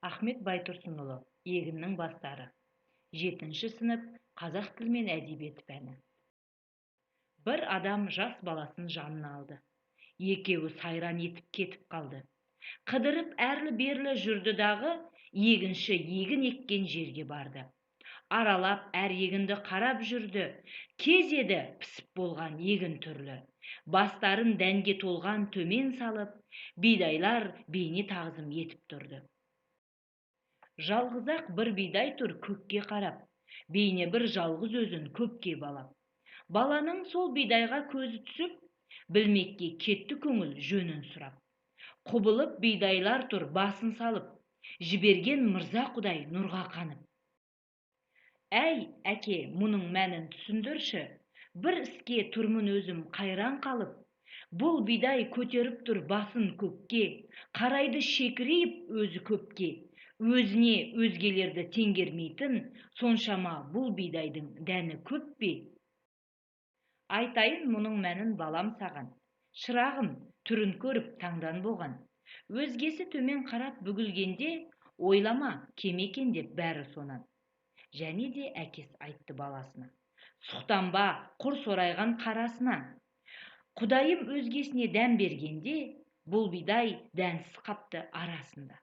Ахмет Байтұрсынұлы, «Егіннің бастары». Жетінші сынып, қазақ тілі мен әдебиеті пәні. Бір адам жас баласын жанына алды. Екеуі сайран етіп кетіп қалды. Қыдырып әрлі-берлі жүрді дағы, егінші егін еккен жерге барды. Аралап әр егінді қарап жүрді. Кез еді пісіп болған егін түрлі. Бастарын дәнге толған төмен салып, бидайлар бейне тағзым етіп тұрды. Жалғыз-ақ бір бидай тұр көкке қарап, бейне бір жалғыз өзін көпке балап. Баланың сол бидайға көзі түсіп, білмекке кетті көңіл жөнін сұрап. Құбылып бидайлар тұр басын салып, жіберген мырза құдай нұрға қанып. Әй, әке, мұның мәнін түсіндірші, бір іске тұрмын өзім қайран қалып. Бұл бидай көтеріп тұр басын көкке, қарайды шекірейіп өзі көпке. Өзіне өзгелерді теңгермейтін, соншама бұл бидайдың дәні көп пе? Айтайын мұның мәнін балам саған. Шырағым, түрін көріп таңдан болған. Өзгесі төмен қарап бүгілгенде, ойлама кем екен деп бәрі сонан. Және де әкесі айтты баласына: сұқтанба құр сорайған қарасына. Құдайым өзгесіне дән бергенде, бұл бидай дәнсіз қапты арасында.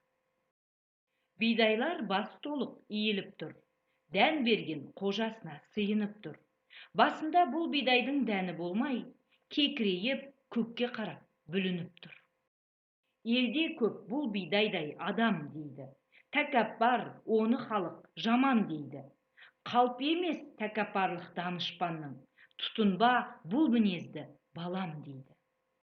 Бидайлар бас толық иіліп тұр. Дән берген қожасына сыйынып тұр. Басында бұл бидайдың дәні болмай, кекірейіп көкке қарап бүлініп тұр. Елде көп бұл бидайдай адам дейді. Тәкаппар оны халық жаман дейді. Қалпы емес тәкаппарлық данышпанның. Тұтынба бұл мінезді балам дейді.